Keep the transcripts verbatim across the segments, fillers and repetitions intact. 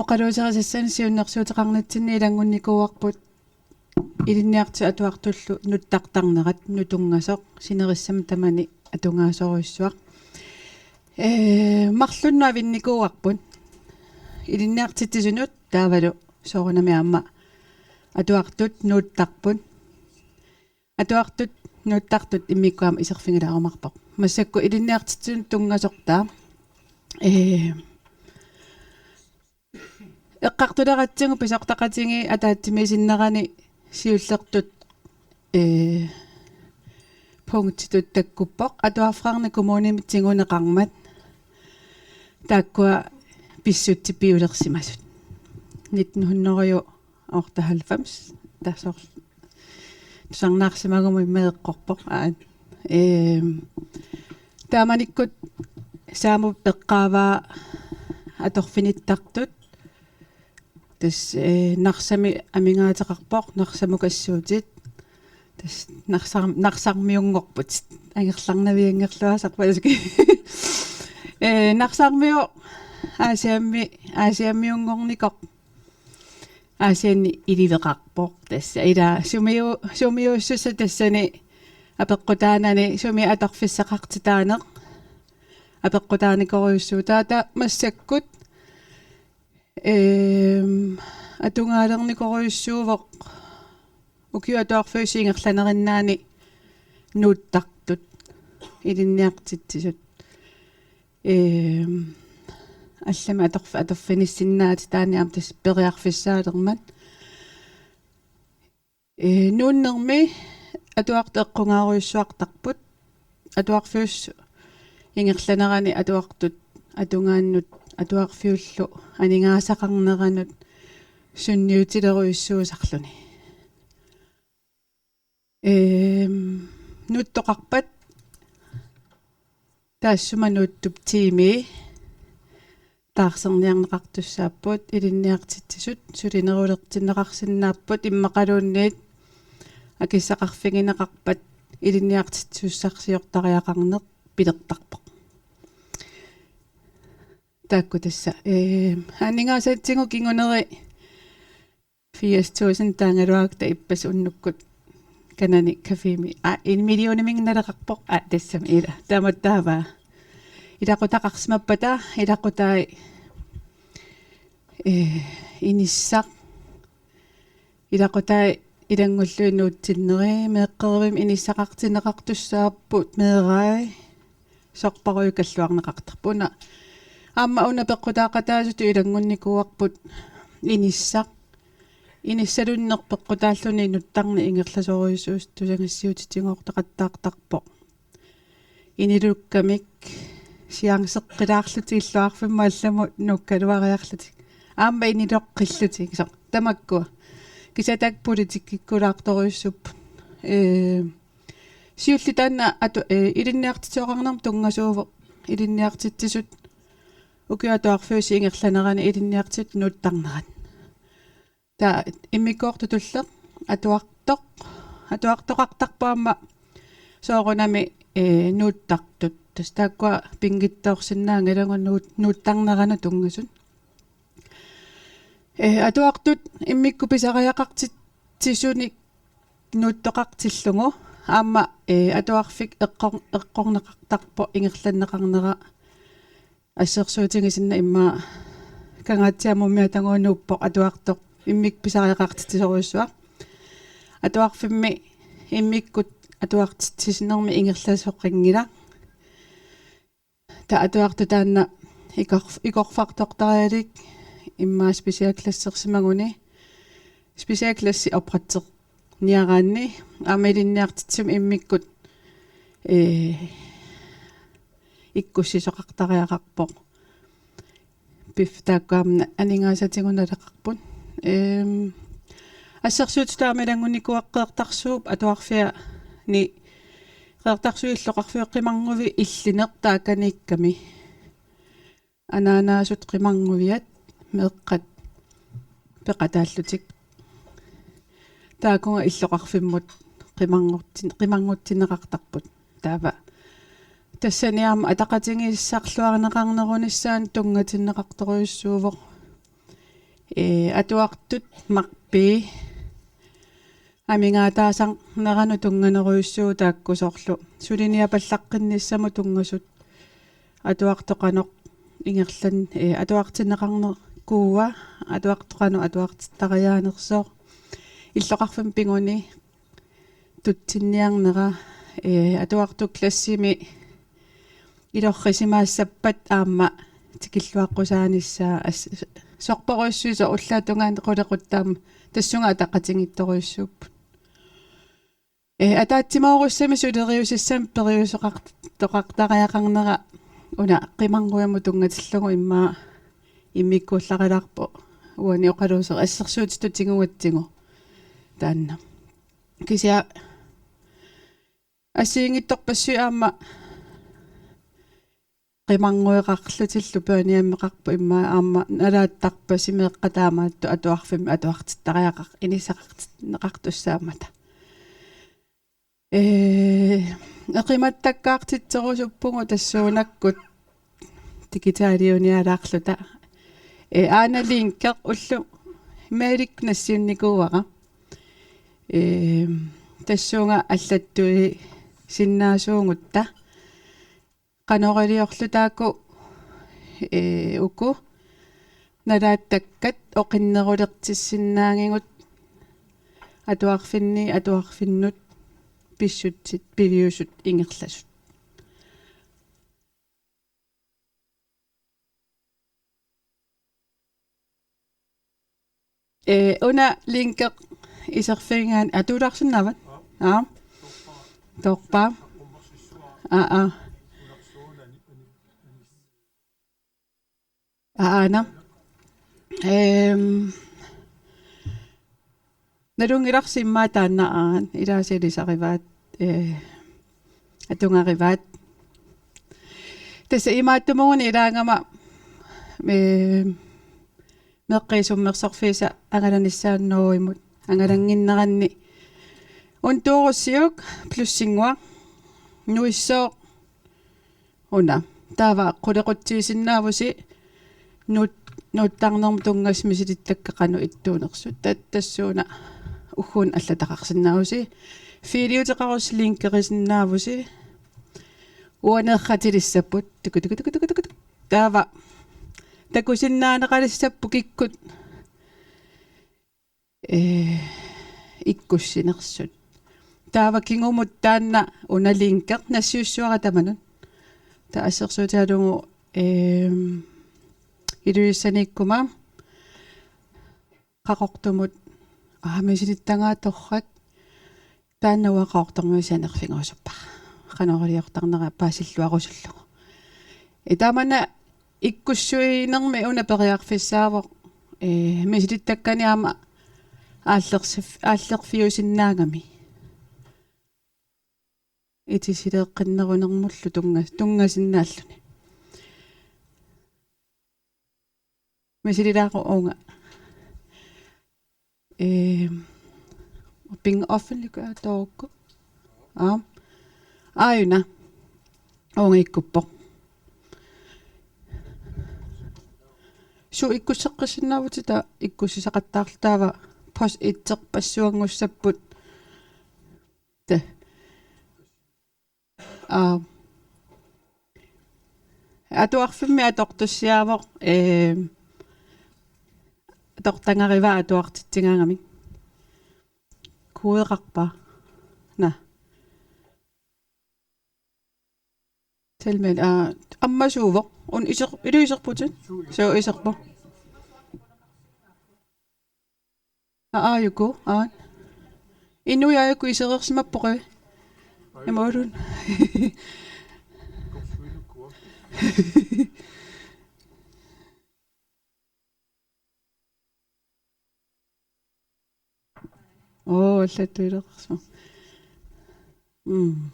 Oqaluuserisassani siunnersuuteqarnitsinni ilanngunnikuuarput ilinniartitsisut atuartullu nuttartarnerat nutunngasoq sinerissami tamani atugaasorujussuaq. Ee, marlunnut avinnikuuarput ilinniartitsisunut taavalu soorunami aamma atuartut nuuttarput. Atuartut nuuttartut immikkut aamma iserfigilaarumaarpoq. Massakkut ilinniartitsisunut tunngasortaa. Ee, eqqartuleratsigu pisortaqatigiit ataatsimiisinnerani siullertut, ee, punktitut takkuppoq. Atuarfeqarneq kommunimi tiguneqarmat. Taakkua pissutsit piulersimasut. Nitten hundrede og otteoghalvfems, tassa tusarnaarsimaguma imma eqqorpoq. Aa. Ehm, taamanikkut Saamup eqqaavaa atorfinittartut. Tassa, ee, Narsami amigaateqarpoq, Narsamukassuutit. Tassa Narsar-, Narsarmiunngorput. Angerlarnaviangerluaasarput. Ee, Narsarmiu Aasiammi, Aasiammiunngornikoq. Aasianni iliveqarpoq. Tassa ila sumiu-, sumiuussuseq tassani apeqqutaanani sumi atorfissaqartitaaneq apeqqutaanikorujussuuvoq. Taava massakkut, ehm, atugaalernikorujussuuvoq ukiut atuarfiusut ingerlanerinnaanni nuuttartut ilinniartitsisut. Ehm, allamik atorf-, atorfinissinnaatitaanni aamma tassa periarfissaalermat. Ee, nuunnermi atuartut eqqugaarujussuartarput. Atuarfiusoq ingerlanerani atuartut atugaannut atuarfiullu aningaasaqarneranut sunniutilerujussuusarluni. Ehm, nuuttoqarpat taassuma nuuttup tiimi taarserniarneqartussaapput, ilinniartitsisut sulinerulertinneqarsinnaapput, immaqaluunniit akissaqarfigineqarpat ilinniartitsisussarsiortariaqarneq pilertarpoq. Taakku tassa, ee, aningaasatsigut kinguneri firs tusind taagaluarutta ippassaq unnukkut Kanani Cafémi. Aa, en millioniminngaanneerpoq. Aa, tassami ila. Taamattaava. Ilaqutaqarsimappata, ilaqutai, ee, inissaq. Ilaqutai ilanngullugit nuutsinneri, meeqqerivimmi inissaqartinneqartussaapput, meerai. Sorparujukalluarneqartarput. Una, aamma una peqqutaaqataasutut ilanngunnikuuarput inissaq. Inissalunneq peqqutaalluni nuttarneq ingerlasorujussuusoq tusagassiuutitigoortaqattaartarpoq. Inilukkamik siaanseqqilaarlutik illoqarfimmut allamut nuukkaluariarlutik. Aamma iniloqqillutik. Soorlu tamakkua. Kisianni taakku politikkikkulaartorujussuupput. Ee, siullermik taanna atu-, ee, ilinniartitsisoqarnermut tunngasuuvoq ilinniartitsisut ukiut atuarfiusut ingerlaneranni ilinniartitsisut nuuttarnerat. Taava immikkoortut tulleq atuartoq, atuartoqartarpoq aamma soorunami, ee, nuuttartut. Tassa taakkua pinngitsoorsinnaanngilagut nuut-, nuuttarneranut tunngasut. Ee, atuartut immikkut pisariaqartitsisunik nuuttoqartillugu aamma, ee, atuarfik eqqor-, eqqorneqartarpoq ingerlanneqarnera assersuutigisinnaasoq immaqa Kangaatsiaq Amummiatagut nuuppoq atuartoq immikkut pisariaqartitsisorujussuaq. Atuarfimmi immikkut atuartitsisinermi ingerlasoqanngilaq. Taava atuartut taanna ikor-, ikorfartortarialik immaqa specialklassersimaguni, specialklassi opretterniaraanni aamma ilinniartitsisumik immikkut, ee, ikkussisoqartariaqarpoq. Piffissaq taakku aamma aningaasatigut naleqarput. Ehm, assersuutitut aamma ilanngunnikuuara Qeqertarsuup Atuarfiani, Qeqertarsuup illoqarfiup qimarnguvi illineq taakaniikkami. Anaanaasut qimarnguviat meeqqat peqataallutik. Taakunga illoqarfimmut qimarngutsin-, qimarngutsinneqartarput. Taava tassani aamma ataqatigiissarluarneqarnerunissaanut tunngatinneqartorujussuuvoq. Ee, atuartut marpii amigaataasarneranut tunnganerujussuuvoq, taakku soorlu suliniapallaqqinnissamut tunngasut atuartoqarneq ingerlan-, ee, atuartinneqarnerkuua, atuartoqarneq atuartittariaanersoq, illoqarfimmi piguni tutsinniarnera, ee, atuartut klassimi ilorrisimaassappat aamma tikilluaqqusaanissaa, as-, sorparujussuit soorlu ullaap tungaanut qulequttat aamma tassunga ataqatigiittorujussuupput. Ee, ataatsimoorussamik suleriusissamik periuseqart-, toqartariaqarnera una qimarruimut tunngatillugu immaqa immikkuullarilaarpoq uani oqaluuseq assersuutitut tigugatsigu taanna. Kisianni assigiinngitsorpassuit aamma qimarrueqarlutillu børnehjemmeqarput immaqa aamma nalaattarpasi meeqqat taamaattut atuarfimmi atuartittariaqar-, inissaqartinneqartussaammata. Ee, eqimattakkaartitserusuppugut tassuunakkut digitaliunialaarluta. Ee, aana linki ullumikkut nassiunnikuuara. Ee, tassunga allattuisinnaasuugutta. Qanoq iliorlutaakku, ee, uku nalaattakkat oqinnerulersissinnaagigut atuarfinni atuarfinnut pissutsit piviusut ingerlasut. Ee, una linki iserfigigaanni atuularsinnaavat? Aa. Torpa. Aa, aa. Aa, aana. Ehm, nalunngilarsi immaqa taanna aana ilaasa ilisarivaat, ee, atugarivaat. Tassa imaattumuguni ilaagama, ee, meeqqat isummersorfiisa angalanissaat Norgemut angalannginneranni untuurussiuk plussinnguaq nuissooq una. Taava qulequtsiisinnaavusi nuut-, nuuttarnermut tunngasut misilittakkat qanoq ittuunersut. Ta-, tassuuna ugguuna allataqarsinnaavusi. Filiuteqarussi linkerisinnaavusi. Uaneerratilissapput. Tuku, tuku, tuku. Taava takusinnaaneqalissapput kikkut, ee, ikkussinersut. Taava kingumut taanna una linki nassiussuara tamanut. Taava assersuutigalugu, ehm, Ilulissaniikkuma Qaqortumut, aa, misilittagaat torrak. Taanna uanga Qaqortormiut sanerfigoosuppara. Qanoq iliortarnera paasilluarusullugu. Ee, tamanna ikkussuinermi una periarfissaavoq, ee, misilittakkani aamma aallersif-, aallerfiusinnaagami. Itisileeqqinnerunermullu tunnga-, tunngasinnaalluni. Misililaaqu uunga. Ehm, ping offentliggør dog. Aam. Aajuna. Uunga ikkuppoq. Suut ikkusseqqissinnaavutit? Taava ikkussisaqattaarluta taava post-iterpassuanngussapput. Te. Aa. Atuarfimmi atortussiaavoq, ee, atortagarivaa atuartitsigaangamik. Kuueqarpa? Naa. Tilmæl, aa, ammasuuvoq. Una iser-, illit iserputit? Suu, iserpoq. Aa, aajuku, aa. Inuit aajuku isereersimappoq. Imaluunniit. Oo, allattuileqarsimavoq. Mm.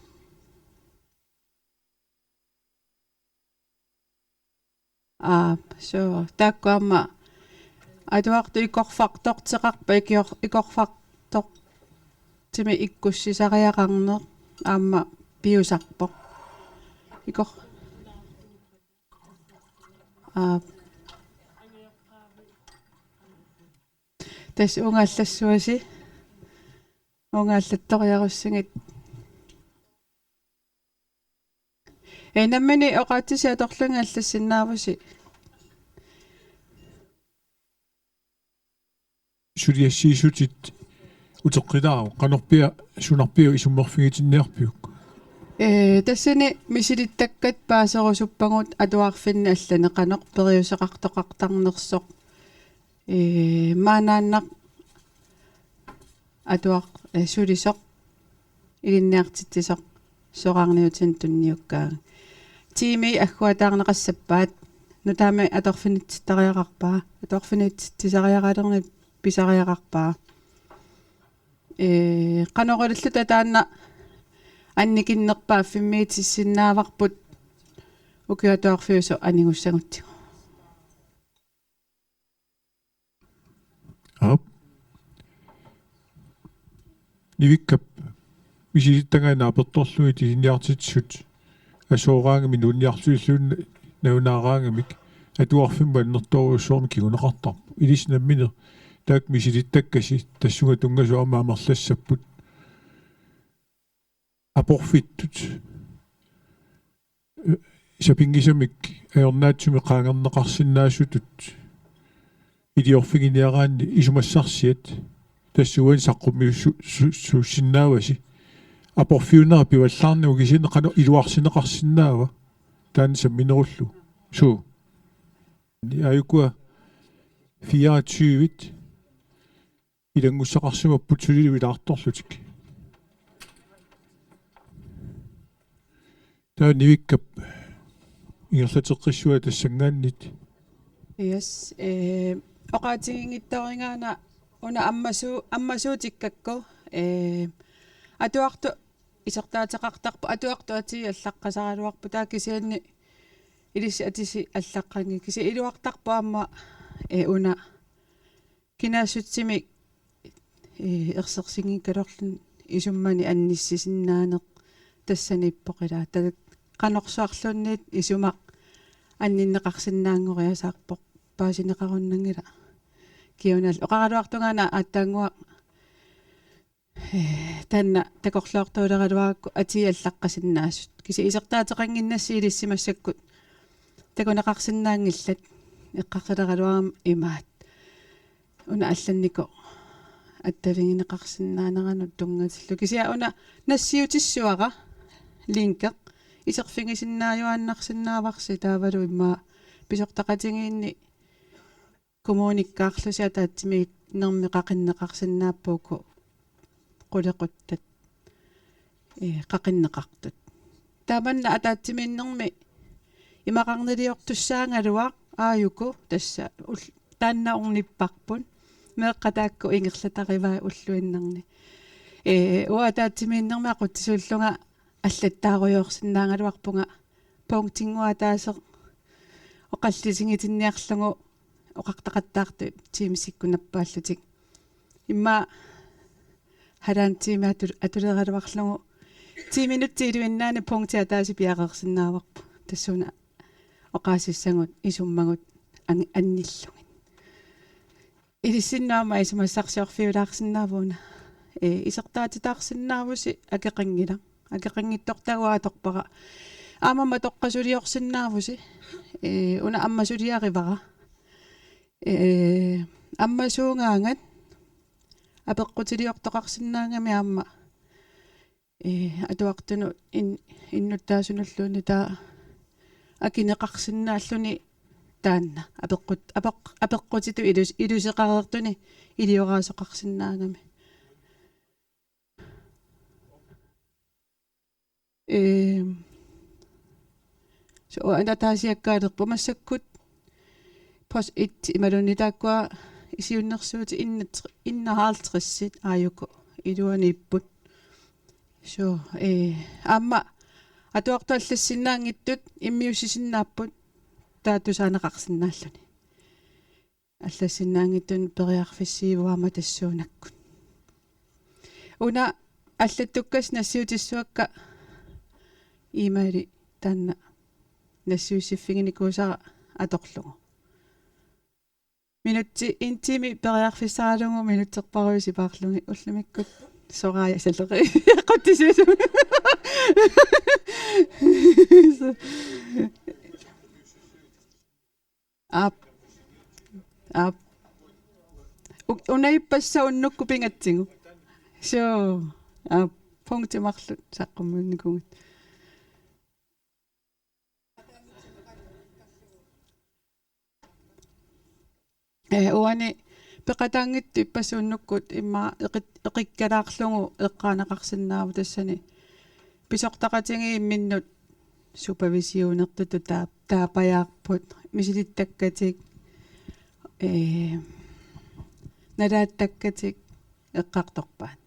Aap, suu. Taakku aamma atuartut ikorfartorteqarpat ikior-, ikorfartortumik ikkussisariaqarneq aamma piusarpoq. Ikor-, aap. Tassa uunga allassuasi. Uunga allattoriarussigit. Ee, nammineq oqaatsisi atorlugit allassinnaavusi. Suliassiissutit uteqqilaaruk, qanorpiaq sunarpiaq isummerfigitinniarpiuk? Ee, tassani misilittakkat paaserusuppagut atuarfinni allani qanoq periuseqartoqartarnersoq. Ee, maannaannaq atuar-, ee, sulisoq, ilinniartitsisoq, soraarniutinik tunniukkaangat. Tiimii agguataarneqassappaat, nutaamik atorfinitsittariaqarpaa, atorfinitsitsisariaqalerneq pisariaqarpaa. Ee, qanoq ililluta taanna annikinnerpaaffimmiitissinnaavarput ukiup atuarfiusoq anigussagutsigu. Aap. Nivikkap misilittagaanni apertorlugit ilinniartitsisut assooraangamik nuanniarlutilluunniit nalunaaraangamik atuarfimmi annertoorujussuarmik kinguneqartarpoq. Ilissi nammineq taakku misilittakkasi tassunga tunngasut aamma amerlassapput. Aporfittut. Sapinngisamik ajornaatsumik qaangerneqarsinnaasutut iliorfiginiaraanni isumassarsiat tassa uani saqqummiussu-, su-, suussinnaavasi. Aporfiunera pivallaarnagu kisianni qanoq iluarsineqarsinnaava taanna samminerullugu? Suu. Aajukua fireogtyve ilanngussaqarsimapput sulilu ilaartorlutik. Taava Nivikkap ingerlateqqissuat tassanngaanniit. Yes, eh, oqaatiginngitsoorigaana una ammasu-, ammasuutikkakku, eh, atuartut isertaateqartarput, atuartut atii allaqqasaraluarput, taava kisianni ilissi atisi allaqqanngilaq. Kisianni iluartarpoq aamma, eh, una kinaassutsimik, eh, ersersinngikkaluarluni isummani annissisinnaaneq tassaniippoq ilaa. Taava qanorsuarluunniit isumaq anninneqarsinnaanngoriasaarpoq, paasineqarunnanngilaq. Kiunal oqaraluartungaana aatsaannguaq, eh, taanna takorloortooleraluarakku atii allaqqasinnaasut. Kisianni isertaateqannginnassi ilissi massakkut takuneqarsinnaanngillat, eqqarsaleraluarama imaat. Una allannikoq attavigineqarsinnaaneranut tunngatillugu. Kisianni una nassiutissavara linki iserfigisinnaajuaannarsinnaavarsi taavalu immaqa pisortaqatigiinni kommunikkaarlusi ataatsimiinnermi qaqinneqarsinnaapput uku qulequttat, eh, qaqinneqartut. Taamanna ataatsimiinnermi imaqarniliortussaagaluaq aajuku tassa ul-, taanna ornipparput. Meeqqat taakku ingerlatarivai ulluinnarni. Eh, uanga ataatsimiinnermi aqutsisuullunga allattaarujoorsinnaagaluarpunga punktinnguaq ataaseq oqallisigitinniarlugu oqartaqattaartut Teamsikkut nappaallutik. Immaqa halvanden time atu-, atuleraluarlugu ti minutsit iluinnaanni punkti ataaseq piareersinnaavarput. Tassuuna oqaasissagut isummagut an-, annillugit. Ilissinnut aamma isumassarsiorfiulaarsinnaavoq una. Ee, isertaatitaarsinnaavusi akeqanngilaq. Akeqanngitsortagut atorpara. Aamma matoqqasuliorsinnaavusi. Ee, una ammasuliarivara. Ee, ammasuugaangat apeqqutiliortoqarsinnaagami aamma, ee, atuartunut in-, innuttaasunulluunniit taava akineqarsinnaalluni taanna apeqqut-, apeq-, apeqqutitut ilus-, iluseqareertuni ilioraasoqarsinnaagami. Ehm, so, una ataasiakkaalerpoq massakkut post-it imaluunniit taakkua siunnersuutit enogtres-, enoghalvtredsit aajuku iluaniipput. So, eh, aamma atuartut allassinnaanngitsut immiussisinnaapput taava tusaaneqarsinnaalluni. Allassinnaanngitsunik periarfissiivoq aamma tassuunakkut. Una allattukkasi nassiutissavakka e-maili taanna nassiussiffiginikuusara atorlugu. Minutsi, en time periarfissaralugu minutserparuit sipaarlugit ullumikkut. Soraya Salleri. Qutsisuusut. Aap. Aap. U-, una ippassaq unnukkut pingatsigu. Suu. Aap. Punkti marluk saqqummiunnikuugatta. Ee, uani peqataanngitsoq ippassaq unnukkut immaqa eqit-, eqikkalaarlugu eqqaaneqarsinnaavoq tassani. Pisortaqatigiit imminnut supervisionertutut taa-, taapajaarput, misilittakkatik, ee, nalaattakkatik eqqartorpaat.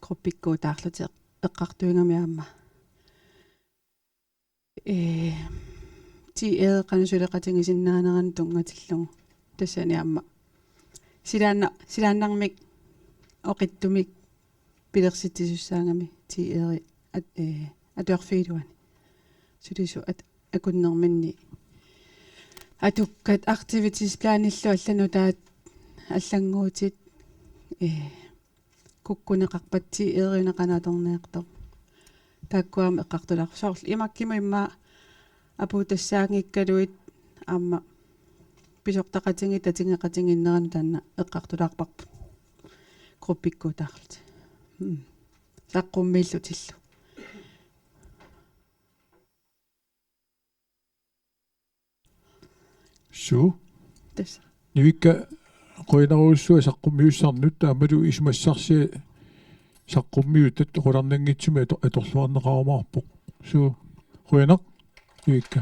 Gruppikkuutaarlutik eqqartuigami aamma. Ee, T R qanoq suleqatigisinnaaneranut tunngatillugu. Tassani aamma. Silaanna-, silaannarmik oqittumik pilersitsisussaagami T R at-, ee, atuarfigiluani. Sulisut at-, akunnerminni. Atukkat aktivitetsplanillu allanut taat allannguutit, ee, kukkuneqarpat T R-iuna qanoq atorniartoq. Taakkua aamma eqqartulaarput. Soorlu imakkimut immaqa apuutassaanngikkaluit aamma pisortaqatigiit tatigeqatigiinneranut taanna eqqartulaarparput. Gruppikkuutaarlutik. Mm. Saqqummiillutillu. Suu. Tassa. Nivikka, qujanarujussuaq saqqummiussannut, aammalu isumassarsiat saqqummiutat qularnanngitsumik ato-, atorluarneqarumaarpoq. Suu. Qujanaq, Nivikka.